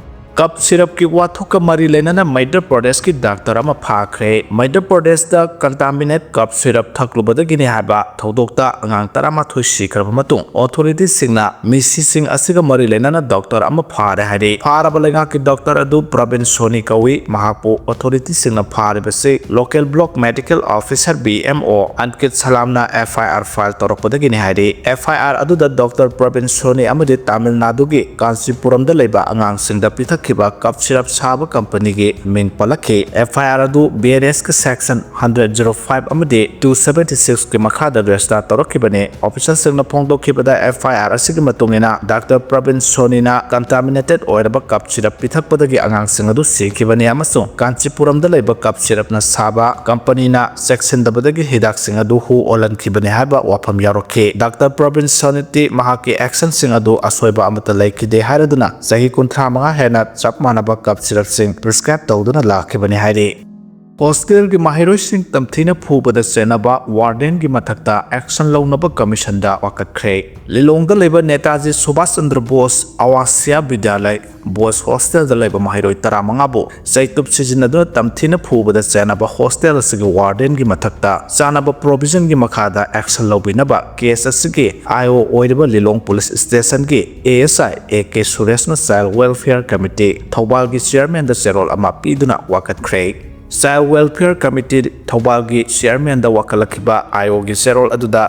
ꯀꯞ ꯁꯤꯔꯞꯀꯤ ꯋꯥꯊꯣꯛꯀ ꯃꯔꯤ ꯂꯩꯅꯅ ꯃꯩꯙ꯭ꯌ ꯄ꯭ꯔꯗꯦꯁꯀꯤ ꯗꯥꯛꯇꯔ ꯑꯃ ꯐꯥꯈ꯭ꯔꯦ꯫ ꯃꯩꯙ꯭ꯌ ꯄ꯭ꯔꯗꯦꯁꯇ ꯀꯟꯇꯥꯃꯤꯅꯦꯠ ꯀꯞ ꯁꯤꯔꯞ ꯊꯛꯂꯨꯕꯗꯒꯤꯅꯤ ꯍꯥꯏꯕ ꯊꯧꯗꯣꯛꯇ ꯑꯉꯥꯡ ꯇꯔꯥꯃꯥꯊꯣꯏ ꯁꯤꯈ꯭ꯔꯕ ꯃꯇꯨꯡ ꯑꯣꯊꯣꯔꯤꯇꯤꯁꯤꯡꯅ ꯃꯤꯁꯤꯁꯤꯡ ꯑꯁꯤꯒ ꯃꯔꯤ ꯂꯩꯅꯅ ꯗꯥꯛꯇꯔ ꯑꯃ ꯐꯥꯔꯦ ꯍꯥꯏꯔꯤ꯫ ꯐꯥꯔꯕ ꯂꯩꯉꯥꯛꯀꯤ ꯗꯥꯛꯇꯔ ꯑꯗꯨ ꯄ꯭ꯔꯕꯤꯟ ꯁꯣꯅꯤ ꯀꯧꯏ꯫ ꯃꯍꯥꯛꯄꯨ ꯑꯣꯊꯣꯔꯤꯇꯤꯁꯤꯡꯅ ꯐꯥꯔꯤꯕꯁꯤ local block medical officer, B M O, Ankit ꯁꯂꯥꯝꯅ ꯑꯦꯐ ꯑꯥꯏ ꯑꯥꯔ ꯐꯥꯏꯜ ꯇꯧꯔꯛꯄꯗꯒꯤꯅꯤ ꯍꯥꯏꯔꯤ꯫ ꯑꯦꯐ ꯑꯥꯏ ꯑꯥꯔ ꯑꯗꯨꯗ ꯗꯥꯛꯇꯔ ꯄ꯭ꯔꯕꯤꯟ ꯁꯣꯅꯤ ꯑꯃꯗꯤ ꯇꯥꯃꯤꯜ ꯅꯥꯗꯨꯒꯤ ꯀꯥꯟꯆꯤꯄꯨꯔꯝꯗ ꯂꯩꯕ ꯑꯉꯥꯡꯁꯤꯡꯗ ꯄꯤꯊꯛꯈꯤꯕ ꯀꯞ ꯁꯤꯔꯞ ꯁꯥꯕ ꯀꯝꯄꯅꯤꯒꯤ ꯃꯤꯡ ꯄꯜꯂꯛꯈꯤ꯫ ꯑꯦꯐ ꯑꯥꯏ ꯑꯥꯔ ꯑꯗꯨ ꯕꯤ ꯑꯦꯟ ꯑꯦꯁꯀꯤ ꯁꯦꯛꯁꯟ ꯍꯟꯗ꯭ꯔꯦꯠ ꯖꯤꯔꯣ ꯐꯥꯏꯚ ꯑꯃꯗꯤ ꯇꯨ ꯁꯚꯦꯟꯇꯤ ꯁꯤꯛꯁꯀꯤ ꯃꯈꯥꯗ ꯔꯦꯖꯤꯁꯇꯥꯔ ꯇꯧꯔꯛꯈꯤꯕꯅꯤ꯫ ꯑꯣꯐꯤꯁꯔꯁꯤꯡꯅ ꯐꯣꯡꯗꯣꯛꯈꯤꯕꯗ, ꯑꯦꯐ ꯑꯥꯏ ꯑꯥꯔ ꯑꯁꯤꯒꯤ ꯃꯇꯨꯡ ꯏꯟꯅ ꯗꯥꯛꯇꯔ ꯄ꯭ꯔꯕꯤꯟ ꯁꯣꯅꯤꯅ ꯀꯟꯇꯥꯃꯤꯅꯦꯇꯦꯠ ꯑꯣꯏꯔꯕ ꯀꯞ ꯁꯤꯔꯞ ꯄꯤꯊꯛꯄꯗꯒꯤ ꯑꯉꯥꯡꯁꯤꯡ ꯑꯗꯨ ꯁꯤꯈꯤꯕꯅꯤ ꯑꯃꯁꯨꯡ ꯀꯥꯟꯆꯤꯄꯨꯔꯝꯗ ꯂꯩꯕ ꯀꯞ ꯁꯤꯔꯞꯅ ꯁꯥꯕ ꯀꯝꯄꯅꯤꯅ ꯆꯦꯛꯁꯤꯟꯗꯕꯗꯒꯤ ꯍꯤꯗꯥꯛꯁꯤꯡ ꯑꯗꯨ ꯍꯨ ꯑꯣꯜꯍꯟꯈꯤꯕꯅꯤ ꯍꯥꯏꯕ ꯋꯥꯐꯝ ꯌꯥꯎꯔꯛꯈꯤ꯫ ꯗꯥꯛꯇꯔ ꯄ꯭ꯔꯕꯤꯟ ꯁꯣꯅꯤꯗꯤ ꯃꯍꯥꯛꯀꯤ ꯑꯦꯛꯁꯟꯁꯤꯡ ꯑꯗꯨ ꯑꯁꯣꯏꯕ ꯑꯃꯠꯇ ꯂꯩꯈꯤꯗꯦ ꯍꯥꯏꯔꯗꯨꯅ ꯆꯍꯤ ꯀꯨꯟꯊ꯭ꯔꯥ ꯃꯉꯥ ꯍꯦꯟꯅ ꯆꯞ ꯃꯥꯟꯅꯕ ꯀꯞ ꯁꯤꯔꯞꯁꯤꯡ ꯄ꯭ꯔꯤꯁꯀ꯭ꯔꯥꯏꯕ ꯇꯧꯗꯨꯅ ꯂꯥꯛꯈꯤꯕꯅꯤ ꯍꯥꯏꯔꯤ꯫ ꯍꯣꯁꯇꯦꯜꯒꯤ ꯃꯍꯩꯔꯣꯏꯁꯤꯡ ꯇꯝꯊꯤꯅ ꯐꯨꯕꯗ ꯆꯦꯟꯅꯕ ꯋꯥꯔꯗꯦꯟꯒꯤ ꯃꯊꯛꯇ ꯑꯦꯛꯁꯟ ꯂꯧꯅꯕ ꯀꯃꯤꯁꯟꯗ ꯋꯥꯀꯠꯈ꯭ꯔꯦ꯫ ꯂꯤꯂꯣꯡꯗ ꯂꯩꯕ ꯅꯦꯇꯥꯖꯤ ꯁꯨꯚꯥꯁ ꯆꯟꯗ꯭ꯔ ꯕꯣꯁ ꯑꯋꯥꯁꯤꯌꯥ ꯕꯤꯗ꯭ꯌꯥꯂꯌ ꯕꯣꯏꯁ ꯍꯣꯁꯇꯦꯜꯗ ꯂꯩꯕ ꯃꯍꯩꯔꯣꯏ ꯇꯔꯥꯃꯉꯥꯕꯨ ꯆꯩꯇꯨꯞ ꯁꯤꯖꯤꯟꯅꯗꯨꯅ ꯇꯝꯊꯤꯅ ꯐꯨꯕꯗ ꯆꯦꯟꯅꯕ ꯍꯣꯁꯇꯦꯜ ꯑꯁꯤꯒꯤ ꯋꯥꯔꯗꯦꯟꯒꯤ ꯃꯊꯛꯇ ꯆꯥꯅꯕ ꯄ꯭ꯔꯣꯚꯤꯖꯟꯒꯤ ꯃꯈꯥꯗ ꯑꯦꯛꯁꯟ ꯂꯧꯕꯤꯅꯕ ꯀꯦꯁ ꯑꯁꯤꯒꯤ ꯑꯥꯏ ꯑꯣ ꯑꯣꯏꯔꯤꯕ ꯂꯤꯂꯣꯡ ꯄꯨꯂꯤꯁ ꯁ꯭ꯇꯦꯁꯟꯒꯤ A S I A K ꯁꯨꯔꯦꯁꯅ ꯆꯥꯏꯜ ꯋꯦꯜꯐꯤꯌꯔ ꯀꯃꯤꯇꯤ ꯊꯧꯕꯥꯜꯒꯤ ꯆꯤꯌꯔꯃꯦꯟꯗ ꯆꯦꯔꯣꯜ ꯑꯃ ꯄꯤꯗꯨꯅ ꯋꯥꯀꯠꯈ꯭ꯔꯦ꯫ ꯆꯥꯏꯜ ꯋꯦꯜꯐꯤꯌꯔ ꯀꯃꯤꯇꯤ ꯊꯧꯕꯥꯜꯒꯤ ꯆꯤꯌꯔꯃꯦꯟꯗ ꯋꯥꯀꯠꯂꯛꯈꯤꯕ ꯑꯥꯏ ꯑꯣꯒꯤ ꯆꯦꯔꯣꯜ ꯑꯗꯨꯗ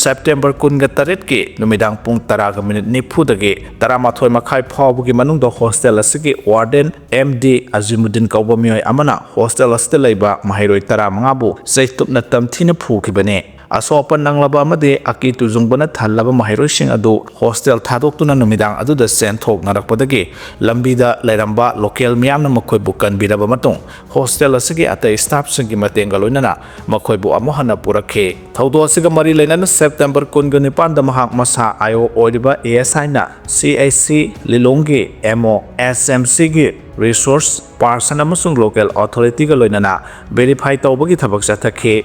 ꯁꯦꯞꯇꯦꯝꯕꯔ ꯀꯨꯟꯒ ꯇꯔꯦꯠꯀꯤ ꯅꯨꯃꯤꯗꯥꯡ ꯄꯨꯡ ꯇꯔꯥꯒ ꯃꯤꯅꯤꯠ ꯅꯤꯐꯨꯗꯒꯤ ꯇꯔꯥꯃꯥꯊꯣꯏ ꯃꯈꯥꯏ ꯐꯥꯎꯕꯒꯤ ꯃꯅꯨꯡꯗ ꯍꯣꯁꯇꯦꯜ ꯑꯁꯤꯒꯤ ꯋꯥꯔꯗꯦꯟ ꯑꯦꯝ ꯗꯤ ꯑꯖꯤꯃꯨꯗꯤꯟ ꯀꯧꯕ ꯃꯤꯑꯣꯏ ꯑꯃꯅ ꯍꯣꯁꯇꯦꯜ ꯑꯁꯤꯗ ꯂꯩꯕ ꯃꯍꯩꯔꯣꯏ ꯇꯔꯥꯃꯉꯥꯕꯨ ꯆꯩꯇꯨꯞꯅ ꯇꯝꯊꯤꯅ ꯐꯨꯈꯤꯕꯅꯤ꯫ ꯑꯁꯣꯛ ꯑꯄꯟ ꯅꯪꯂꯕ ꯑꯃꯗꯤ ꯑꯀꯤ ꯇꯨꯖꯨꯡꯕꯅ ꯊꯜꯂꯕ ꯃꯍꯩꯔꯣꯏꯁꯤꯡ ꯑꯗꯨ ꯍꯣꯁꯇꯦꯜ ꯊꯥꯗꯣꯛꯇꯨꯅ ꯅꯨꯃꯤꯗꯥꯡ ꯑꯗꯨꯗ ꯆꯦꯟꯊꯣꯛꯅꯔꯛꯄꯗꯒꯤ ꯂꯝꯕꯤꯗ ꯂꯩꯔꯝꯕ ꯂꯣꯀꯦꯜ ꯃꯤꯌꯥꯝꯅ ꯃꯈꯣꯏꯕꯨ ꯀꯟꯕꯤꯔꯕ ꯃꯇꯨꯡ ꯍꯣꯁꯇꯦꯜ ꯑꯁꯤꯒꯤ ꯑꯇꯩ ꯁ꯭ꯇꯥꯐꯁꯤꯡꯒꯤ ꯃꯇꯦꯡꯒ ꯂꯣꯏꯅꯅ ꯃꯈꯣꯏꯕꯨ ꯑꯃꯨꯛ ꯍꯟꯅ ꯄꯨꯔꯛꯈꯤ꯫ ꯊꯧꯗꯣꯛ ꯑꯁꯤꯒ ꯃꯔꯤ ꯂꯩꯅꯅ ꯁꯦꯞꯇꯦꯝꯕꯔ ꯀꯨꯟꯒ ꯅꯤꯄꯥꯟꯗ ꯃꯍꯥꯛ ꯃꯁꯥ ꯑꯥꯏ ꯑꯣ ꯑꯣꯏꯔꯤꯕ ꯑꯦ ꯑꯦꯁ ꯑꯥꯏꯅ ꯁꯤ ꯑꯩꯆ ꯁꯤ ꯂꯤꯂꯣꯡꯒꯤ ꯑꯦꯝ ꯑꯣ, ꯑꯦꯁ ꯑꯦꯝ ꯁꯤꯒꯤ resource person ꯑꯃꯁꯨꯡ local authority ꯒ ꯂꯣꯏꯅꯅ verify ꯇꯧꯕꯒꯤ ꯊꯕꯛ ꯆꯠꯊꯈꯤ꯫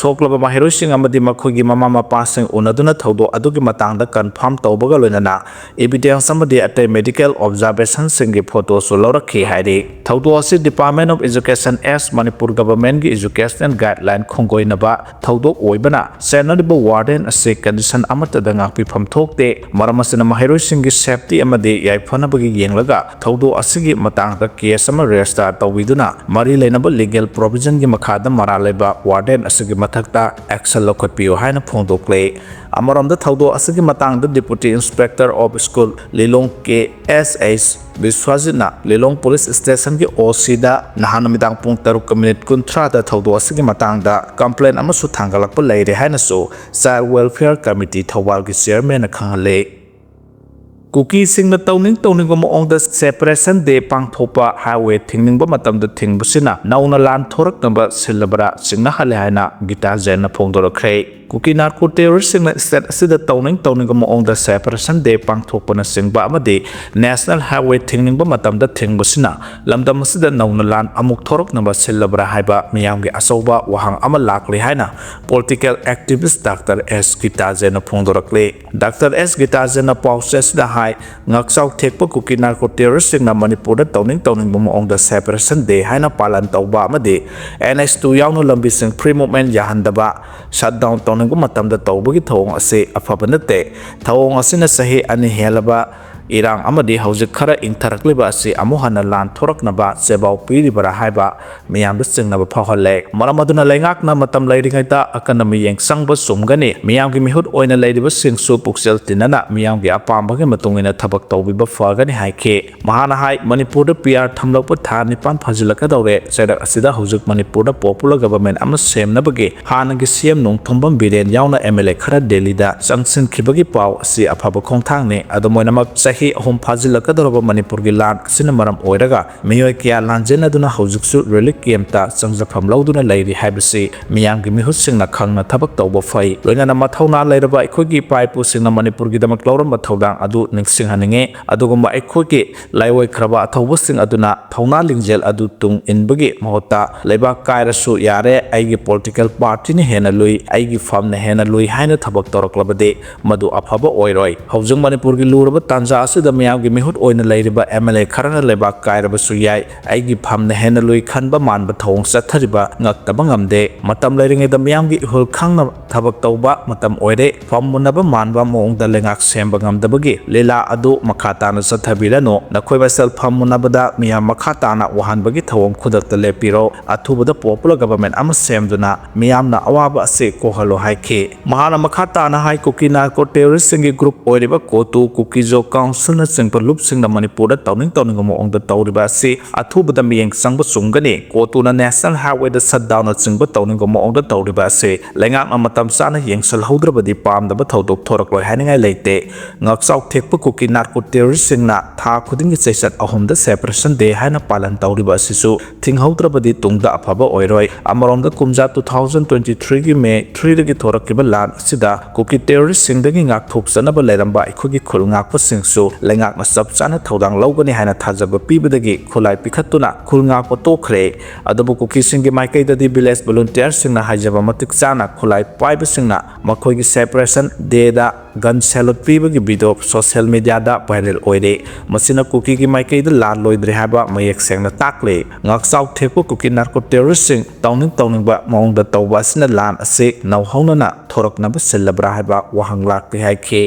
ꯁꯣꯛꯂꯕ ꯃꯍꯩꯔꯣꯏꯁꯤꯡ ꯑꯃꯗꯤ ꯃꯈꯣꯏꯒꯤ ꯃꯃꯥ ꯃꯄꯥꯁꯤꯡ ꯎꯅꯗꯨꯅ ꯊꯧꯗꯣꯛ ꯑꯗꯨꯒꯤ ꯃꯇꯥꯡꯗ confirm ꯇꯧꯕꯒ ꯂꯣꯏꯅꯅ evidence ꯑꯃꯗꯤ ꯑꯇꯩ medical observation ꯁꯤꯡꯒꯤ photo ꯁꯨ ꯂꯧꯔꯛꯈꯤ ꯍꯥꯏꯔꯤ꯫ ꯊꯧꯗꯣꯛ ꯑꯁꯤ Department of Education as Manipur Government ꯒꯤ educational guideline ꯈꯣꯡꯒꯣꯏꯅꯕ ꯊꯧꯗꯣꯛ ꯑꯣꯏꯕꯅ, ꯆꯦꯟꯅꯔꯤꯕ warden ꯑꯁꯤ condition ꯑꯃꯠꯇꯗ ꯉꯥꯛꯄꯤꯐꯝ ꯊꯣꯛꯇꯦ꯫ ꯃꯔꯝ ꯑꯁꯤꯅ, ꯃꯍꯩꯔꯣꯏꯁꯤꯡꯒꯤ safety ꯑꯃꯗꯤ ꯌꯥꯏꯐꯅꯕꯒꯤ ꯌꯦꯡꯂꯒ, ꯊꯧꯗꯣꯛ ꯑꯁꯤꯒꯤ ꯃꯇꯥꯡꯗ case ꯑꯃ register ꯇꯧꯕꯤꯗꯨꯅ, ꯃꯔꯤ ꯂꯩꯅꯕ legal provision ꯒꯤ ꯃꯈꯥꯗ ꯃꯔꯥꯜ ꯂꯩꯕ warden ꯑꯁꯤꯒꯤ ꯃꯊꯛꯇ action ꯂꯧꯈꯠꯄꯤꯌꯨ ꯍꯥꯏꯅ ꯐꯣꯡꯗꯣꯛꯂꯦ꯫ ꯑꯃꯔꯣꯝꯗ, ꯊꯧꯗꯣꯛ ꯑꯁꯤꯒꯤ ꯃꯇꯥꯡꯗ Deputy Inspector of School Lilong K S H ꯕꯤꯁ꯭ꯋꯥꯖꯤꯠꯅ ꯂꯤꯂꯣꯡ police station ꯒꯤ ꯑꯣ ꯁꯤ ꯗ ꯅꯍꯥꯟ ꯅꯨꯃꯤꯗꯥꯡ ꯄꯨꯡ ꯇꯔꯨꯛꯀ minute ꯀꯨꯟꯊ꯭ꯔꯥꯗ ꯊꯧꯗꯣꯛ ꯑꯁꯤꯒꯤ ꯃꯇꯥꯡꯗ complaint ꯑꯃꯁꯨ ꯊꯥꯡꯒꯠꯂꯛꯄ ꯂꯩꯔꯦ ꯍꯥꯏꯅꯁꯨ Child Welfare Committee ꯊꯧꯕꯥꯜꯒꯤ chairman ꯅ ꯈꯪꯍꯜꯂꯦ꯫ ꯀꯨꯀꯤꯁꯤꯡꯅ ꯇꯧꯅꯤꯡ ꯇꯧꯅꯤꯡꯕ ꯃꯑꯣꯡꯗ Separation Day ꯄꯥꯡꯊꯣꯛꯄ, highway ꯊꯤꯡꯅꯤꯡꯕ ꯃꯇꯝꯗ ꯊꯤꯡꯕꯁꯤꯅ ꯅꯧꯅ ꯂꯥꯟ ꯊꯣꯔꯛꯅꯕ ꯁꯤꯜꯂꯕ꯭ꯔꯥ ꯆꯤꯡꯅꯍꯜꯂꯦ ꯍꯥꯏꯅ ꯒꯤꯇꯥ ꯖꯦꯟꯅ ꯐꯣꯡꯗꯣꯔꯛꯈ꯭ꯔꯦ꯫ ꯀꯨꯀꯤ narco terrorist ꯁꯤꯡꯅ state ꯑꯁꯤꯗ ꯇꯧꯅꯤꯡ ꯇꯧꯅꯤꯡꯕ ꯃꯑꯣꯡꯗ Separation Day ꯄꯥꯡꯊꯣꯛꯄꯅꯆꯤꯡꯕ ꯑꯃꯗꯤ National Highway ꯊꯤꯡꯅꯤꯡꯕ ꯃꯇꯝꯗ ꯊꯤꯡꯕꯁꯤꯅ ꯂꯝꯗꯝ ꯑꯁꯤꯗ ꯅꯧꯅ ꯂꯥꯟ ꯑꯃꯨꯛ ꯊꯣꯔꯛꯅꯕ ꯁꯤꯜꯂꯕ꯭ꯔꯥ ꯍꯥꯏꯕ ꯃꯤꯌꯥꯝꯒꯤ ꯑꯆꯧꯕ ꯋꯥꯍꯪ ꯑꯃ ꯂꯥꯛꯂꯤ ꯍꯥꯏꯅ political activist Doctor ꯑꯦꯁ ꯒꯤꯇꯥꯖꯦꯅ ꯐꯣꯡꯗꯣꯔꯛꯂꯤ꯫ Doctor ꯑꯦꯁ ꯒꯤꯇꯥꯖꯦꯅ ꯄꯥꯎꯆꯦ ꯑꯁꯤꯗ ꯍꯥꯏ, ꯉꯥꯛꯆꯥꯎ ꯊꯦꯛꯄ ꯀꯨꯀꯤ narco terrorist ꯁꯤꯡꯅ ꯃꯅꯤꯄꯨꯔꯗ ꯇꯧꯅꯤꯡ ꯇꯧꯅꯤꯡꯕ ꯃꯑꯣꯡꯗ Separation Day ꯍꯥꯏꯅ ꯄꯥꯂꯟ ꯇꯧꯕ ꯑꯃꯗꯤ N H two ꯌꯥꯎꯅ ꯂꯝꯕꯤꯁꯤꯡ free movement ꯌꯥꯍꯟꯗꯕ, shutdown ꯇꯧꯅꯤꯡꯕ ꯃꯇꯝꯗ ꯇꯧꯕꯒꯤ ꯊꯧꯑꯣꯡ ꯑꯁꯤ ꯑꯐꯕ ꯅꯠꯇꯦ꯫ ꯊꯧꯑꯣꯡ ꯑꯁꯤꯅ ꯆꯍꯤ ꯑꯅꯤ ꯍꯦꯜꯂꯕ ꯏꯔꯥꯡ ꯑꯃꯗꯤ ꯍꯧꯖꯤꯛ ꯈꯔ ꯏꯪꯊꯔꯛꯂꯤꯕ ꯑꯁꯤ ꯑꯃꯨꯛ ꯍꯟꯅ ꯂꯥꯟ ꯊꯣꯔꯛꯅꯕ ꯆꯦꯕꯥꯎ ꯄꯤꯔꯤꯕꯔꯥ ꯍꯥꯏꯕ ꯃꯤꯌꯥꯝꯗ ꯆꯤꯡꯅꯕ ꯐꯥꯎꯍꯜꯂꯦ꯫ ꯃꯔꯝ ꯑꯗꯨꯅ ꯂꯩꯉꯥꯛꯅ ꯃꯇꯝ ꯂꯩꯔꯤꯉꯩꯗ ꯑꯀꯟꯕ ꯃꯤꯠꯌꯦꯡ ꯆꯪꯕ ꯆꯨꯝꯒꯅꯤ꯫ ꯃꯤꯌꯥꯝꯒꯤ ꯃꯤꯍꯨꯠ ꯑꯣꯏꯅ ꯂꯩꯔꯤꯕꯁꯤꯡꯁꯨ ꯄꯨꯛꯆꯦꯜ ꯇꯤꯟꯅꯅ ꯃꯤꯌꯥꯝꯒꯤ ꯑꯄꯥꯝꯕꯒꯤ ꯃꯇꯨꯡ ꯏꯟꯅ ꯊꯕꯛ ꯇꯧꯕꯤꯕ ꯐꯒꯅꯤ ꯍꯥꯏꯈꯤ꯫ ꯃꯍꯥꯛꯅ ꯍꯥꯏ, ꯃꯅꯤꯄꯨꯔꯗ P R ꯊꯝꯂꯛꯄ ꯊꯥ ꯅꯤꯄꯥꯟ ꯐꯥꯖꯤꯜꯂꯛꯀꯗꯧꯔꯦ꯫ ꯆꯩꯔꯛ ꯑꯁꯤꯗ ꯍꯧꯖꯤꯛ ꯃꯅꯤꯄꯨꯔꯗ popular government ꯑꯃ ꯁꯦꯝꯅꯕꯒꯤ ꯍꯥꯟꯅꯒꯤ C M ꯅꯣꯡꯊꯣꯝꯕꯝ ꯕꯤꯔꯦꯟ ꯌꯥꯎꯅ M L A ꯈꯔ ꯗꯦꯜꯂꯤꯗ ꯆꯪꯁꯤꯟꯈꯤꯕꯒꯤ ꯄꯥꯎ ꯑꯁꯤ ꯑꯐꯕ ꯈꯣꯡꯊꯥꯡꯅꯤ꯫ ꯑꯗꯨꯝ ꯑꯣꯏꯅꯃꯛ, ꯆꯍꯤ ꯆꯍꯤ ꯑꯍꯨꯝ ꯐꯥꯖꯤꯜꯂꯛꯀꯗꯧꯔꯕ ꯃꯅꯤꯄꯨꯔꯒꯤ ꯂꯥꯟ ꯑꯁꯤꯅ ꯃꯔꯝ ꯑꯣꯏꯔꯒ ꯃꯤꯑꯣꯏ ꯀꯌꯥ ꯂꯥꯟꯖꯦꯟꯅꯗꯨꯅ ꯍꯧꯖꯤꯛꯁꯨ relief camp ꯇ ꯆꯪꯖꯐꯝ ꯂꯧꯗꯨꯅ ꯂꯩꯔꯤ ꯍꯥꯏꯕꯁꯤ ꯃꯤꯌꯥꯝꯒꯤ ꯃꯤꯍꯨꯠꯁꯤꯡꯅ ꯈꯪꯅ ꯊꯕꯛ ꯇꯧꯕ ꯐꯩ꯫ ꯂꯣꯏꯅꯅ ꯃꯊꯧꯅꯥ ꯂꯩꯔꯕ ꯑꯩꯈꯣꯏꯒꯤ ꯏꯄꯥ ꯏꯄꯨꯁꯤꯡꯅ ꯃꯅꯤꯄꯨꯔꯒꯤꯗꯃꯛ ꯂꯧꯔꯝꯕ ꯊꯧꯗꯥꯡ ꯑꯗꯨ ꯅꯤꯡꯁꯤꯡꯍꯟꯅꯤꯡꯉꯤ꯫ ꯑꯗꯨꯒꯨꯝꯕ ꯑꯩꯈꯣꯏꯒꯤ ꯂꯥꯏꯑꯣꯏꯈ꯭ꯔꯕ ꯑꯊꯧꯕꯁꯤꯡ ꯑꯗꯨꯅ ꯊꯧꯅꯥ ꯂꯤꯡꯖꯦꯜ ꯑꯗꯨ ꯇꯨꯡ ꯏꯟꯕꯒꯤ ꯃꯍꯨꯠꯇ, "ꯂꯩꯕꯥꯛ ꯀꯥꯏꯔꯁꯨ ꯌꯥꯔꯦ, ꯑꯩꯒꯤ political party ꯅ ꯍꯦꯟꯅ ꯂꯨꯏ, ꯑꯩꯒꯤ ꯐꯝꯅ ꯍꯦꯟꯅ ꯂꯨꯏ" ꯍꯥꯏꯅ ꯊꯕꯛ ꯇꯧꯔꯛꯂꯕꯗꯤ, ꯃꯗꯨ ꯑꯐꯕ ꯑꯣꯏꯔꯣꯏ꯫ ꯍꯧꯖꯤꯛ ꯃꯅꯤꯄꯨꯔꯒꯤ ꯂꯨꯔꯕ ꯇꯥꯟꯖꯥ ꯑꯁꯤꯗ ꯃꯤꯌꯥꯝꯒꯤ ꯃꯤꯍꯨꯠ ꯑꯣꯏꯅ ꯂꯩꯔꯤꯕ M L A ꯈꯔꯅ ꯂꯩꯕꯥꯛ ꯀꯥꯏꯔꯕꯁꯨ ꯌꯥꯏ, ꯑꯩꯒꯤ ꯐꯝꯅ ꯍꯦꯟꯅ ꯂꯨꯏ ꯈꯟꯕ ꯃꯥꯟꯕ ꯊꯧꯑꯣꯡ ꯆꯠꯊꯔꯤꯕ ꯉꯛꯇꯕ ꯉꯝꯗꯦ꯫ ꯃꯇꯝ ꯂꯩꯔꯤꯉꯩꯗ ꯃꯤꯌꯥꯝꯒꯤ ꯏꯍꯨꯜ ꯈꯪꯅ ꯊꯕꯛ ꯇꯧꯕ ꯃꯇꯝ ꯑꯣꯏꯔꯦ꯫ ꯐꯝ ꯃꯨꯟꯅꯕ ꯃꯥꯟꯕ ꯃꯑꯣꯡꯗ ꯂꯩꯉꯥꯛ ꯁꯦꯝꯕ ꯉꯝꯗꯕꯒꯤ ꯂꯤꯂꯥ ꯑꯗꯨ ꯃꯈꯥ ꯇꯥꯅ ꯆꯠꯊꯕꯤꯔꯅꯨ꯫ ꯅꯈꯣꯏ ꯃꯁꯦꯜ ꯐꯝ ꯃꯨꯟꯅꯕꯗ ꯃꯤꯌꯥꯝ ꯃꯈꯥ ꯇꯥꯅ ꯋꯥꯍꯟꯕꯒꯤ ꯊꯧꯑꯣꯡ ꯈꯨꯗꯛꯇ ꯂꯦꯞꯄꯤꯔꯣ꯫ ꯑꯊꯨꯕꯗ popular government ꯑꯃ ꯁꯦꯝꯗꯨꯅ ꯃꯤꯌꯥꯝꯅ ꯑꯋꯥꯕ ꯑꯁꯤ ꯀꯣꯛꯍꯜꯂꯣ ꯍꯥꯏꯈꯤ꯫ ꯃꯍꯥꯛꯅ ꯃꯈꯥ ꯇꯥꯅ ꯍꯥꯏ, ꯀꯨꯀꯤ narco terrorist ꯁꯤꯡꯒꯤ group ꯑꯣꯏꯔꯤꯕ ꯀꯣꯇꯨ ꯀꯨꯀꯤꯖꯣ council ꯅꯆꯤꯡꯕ ꯂꯨꯞꯁꯤꯡꯅ ꯃꯅꯤꯄꯨꯔꯗ ꯇꯧꯅꯤꯡ ꯇꯧꯅꯤꯡꯕ ꯃꯑꯣꯡꯗ ꯇꯧꯔꯤꯕ ꯑꯁꯤ ꯑꯊꯨꯕꯗ ꯃꯤꯠꯌꯦꯡ ꯆꯪꯕ ꯆꯨꯝꯒꯅꯤ꯫ ꯀꯣꯇꯨꯅ national highway ꯗ shutdown ꯅꯆꯤꯡꯕ ꯇꯧꯅꯤꯡꯕ ꯃꯑꯣꯡꯗ ꯇꯧꯔꯤꯕ ꯑꯁꯤ ꯂꯩꯉꯥꯛꯅ ꯃꯇꯝ ꯆꯥꯅ ꯌꯦꯡꯁꯤꯜꯍꯧꯗ꯭ꯔꯕꯗꯤ ꯄꯥꯝꯗꯕ ꯊꯧꯗꯣꯛ ꯊꯣꯔꯛꯂꯣꯏ ꯍꯥꯏꯅꯤꯡꯉꯥꯏ ꯂꯩꯇꯦ꯫ ꯉꯥꯛꯆꯥꯎ ꯊꯦꯛꯄ ꯀꯨꯀꯤ narco terrorist ꯁꯤꯡꯅ ꯊꯥ ꯈꯨꯗꯤꯡꯒꯤ ꯆꯩꯆꯠ ꯑꯍꯨꯝꯗ separation day ꯍꯥꯏꯅ ꯄꯥꯂꯟ ꯇꯧꯔꯤꯕ ꯑꯁꯤꯁꯨ ꯊꯤꯡꯍꯧꯗ꯭ꯔꯕꯗꯤ ꯇꯨꯡꯗ ꯑꯐꯕ ꯑꯣꯏꯔꯣꯏ꯫ ꯑꯃꯔꯣꯝꯗ ꯀꯨꯝꯖꯥ two thousand twenty three ꯒꯤ May three ꯗꯒꯤ ꯊꯣꯔꯛꯈꯤꯕ ꯂꯥꯟ ꯑꯁꯤꯗ ꯀꯨꯀꯤ terrorist ꯁꯤꯡꯗꯒꯤ ꯉꯥꯛꯊꯣꯛꯆꯅꯕ ꯂꯩꯔꯝꯕ ꯑꯩꯈꯣꯏꯒꯤ ꯈꯨꯜ ꯉꯥꯛꯄꯁꯤꯡꯁꯨ ꯂꯩꯉꯥꯛꯅ ꯆꯞ ꯆꯥꯅ ꯊꯧꯗꯥꯡ ꯂꯧꯒꯅꯤ ꯍꯥꯏꯅ ꯊꯥꯖꯕ ꯄꯤꯕꯗꯒꯤ ꯈꯨꯠꯂꯥꯏ ꯄꯤꯈꯠꯇꯨꯅ ꯈꯨꯜ ꯉꯥꯛꯄ ꯇꯣꯛꯈ꯭ꯔꯦ꯫ ꯑꯗꯨꯕꯨ ꯀꯨꯀꯤꯁꯤꯡꯒꯤ ꯃꯥꯏꯀꯩꯗꯗꯤ village volunteer ꯁꯤꯡꯅ ꯍꯥꯏꯖꯕ ꯃꯇꯤꯛ ꯆꯥꯅ ꯈꯨꯠꯂꯥꯏ ꯄꯥꯏꯕꯁꯤꯡꯅ ꯃꯈꯣꯏꯒꯤ separation day ꯗ gun salute ꯄꯤꯕꯒꯤ video social media ꯗ viral ꯑꯣꯏꯔꯦ꯫ ꯃꯁꯤꯅ ꯀꯨꯀꯤꯒꯤ ꯃꯥꯏꯀꯩꯗ ꯂꯥꯟ ꯂꯣꯏꯗ꯭ꯔꯦ ꯍꯥꯏꯕ ꯃꯌꯦꯛ ꯁꯦꯡꯅ ꯇꯥꯛꯂꯦ꯫ ꯉꯥꯛꯆꯥꯎ ꯊꯦꯛꯄ ꯀꯨꯀꯤ narco terrorist ꯁꯤꯡ ꯇꯧꯅꯤꯡ ꯇꯧꯅꯤꯡꯕ ꯃꯑꯣꯡꯗ ꯇꯧꯕ ꯑꯁꯤꯅ ꯂꯥꯟ ꯑꯁꯤ ꯅꯧꯍꯧꯅꯅ ꯊꯣꯔꯛꯅꯕ ꯁꯤꯜꯂꯕ꯭ꯔꯥ ꯍꯥꯏꯕ ꯋꯥꯍꯪ ꯂꯥꯛꯂꯤ ꯍꯥꯏꯈꯤ꯫